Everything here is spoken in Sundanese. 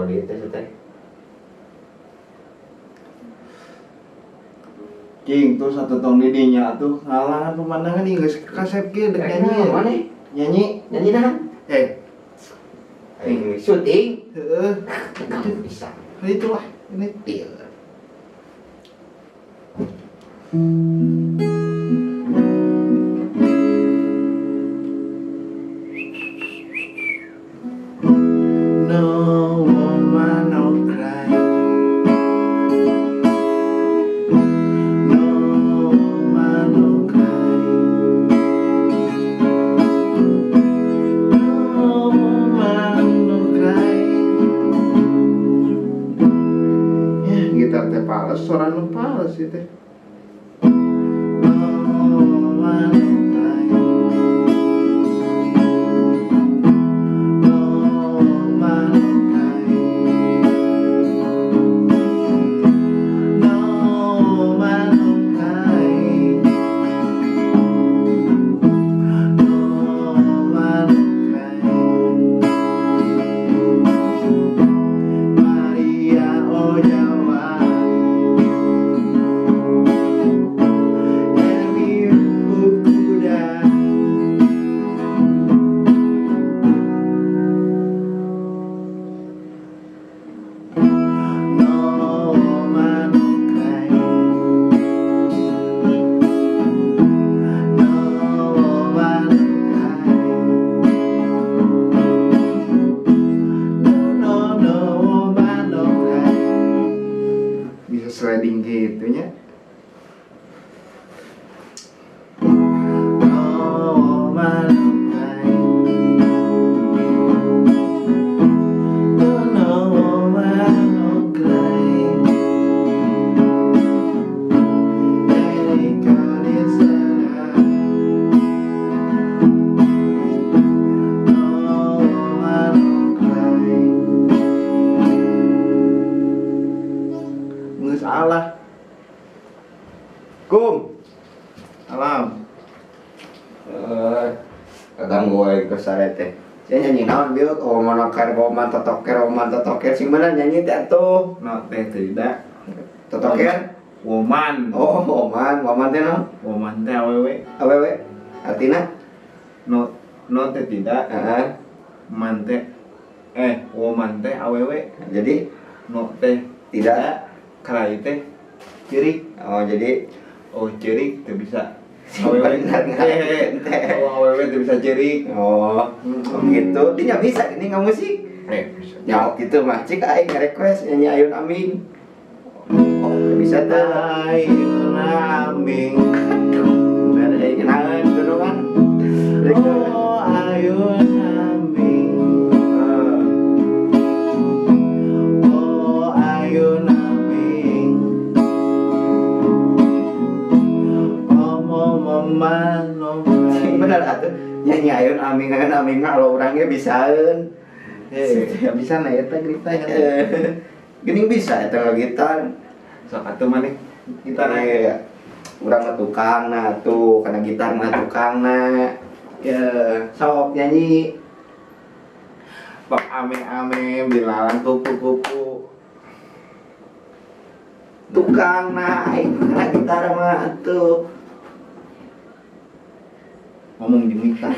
Kodi teh teh. King tuh satu tong di dinya tuh ngalangan pemandangan nih geus kasep kieu dek nyanyi. Mana? Nyanyi. Nyanyi nahan? Eh, Aing syuting. Heeh. Bisa. Itulah ini. Iya. No woman, no cry. No woman, no cry. No woman, no cry. Ya, gitar teh pales, suara nu pales ieu teh. No woman, no cry. No woman, no cry. No woman, no cry. No woman, no cry. Maria Ozawa, Emi Fukuda. No woman, no cry. No woman, no cry. No, no, no woman, no cry. Bisa sliding gitu nya. No woman, no cry. No, no woman, no cry. Erika Nisana. No woman, no cry. Nggak salah. Kum. Alam. Eh, kaganggu aing ke sare teh. Saya nyanyi naon bieu? Oh, monoker, woman totoker, woman totoker sing bener nyanyi teh atuh. No teh tidak. Totoker? Woman. Oh, woman, woman teh naon? Woman teh awewe. Awewe. Artina? No, no teh tidak. Heeh. Man teh woman teh awewe. Jadi No teh tidak. Cry teh ceurik. Oh, jadi Oh, ceurik teh bisa. Sing Awewe bener eh, teh. oh, awewe teh bisa ceurik. Oh, gitu. Dia nggak bisa ini nggak musik. Bisa. Ya gitu mah cik aing nge-request nyanyi Ayun Aming. Oh, bisa teh. Ayun aming. Bener aing kenalan kudu kan. Oh, ayun aming. Oh, ayun aming. Oh, mama no. Sing bener atuh nyanyi Ayun Aming Ayun Aming mah kalau orangnya bisaeun. Ya bisa nah eta gitar. Geuning bisa eta gitar. Sok atuh maneh gitar. Iya. Urang mah tukang nah tuh, karena gitar mah tukang nah. Ya, sok nyanyi. Bak ame-ame bilalang kupu-kupu. Tukang nah, aing karena gitar mah tuh. Ngomong di gitar.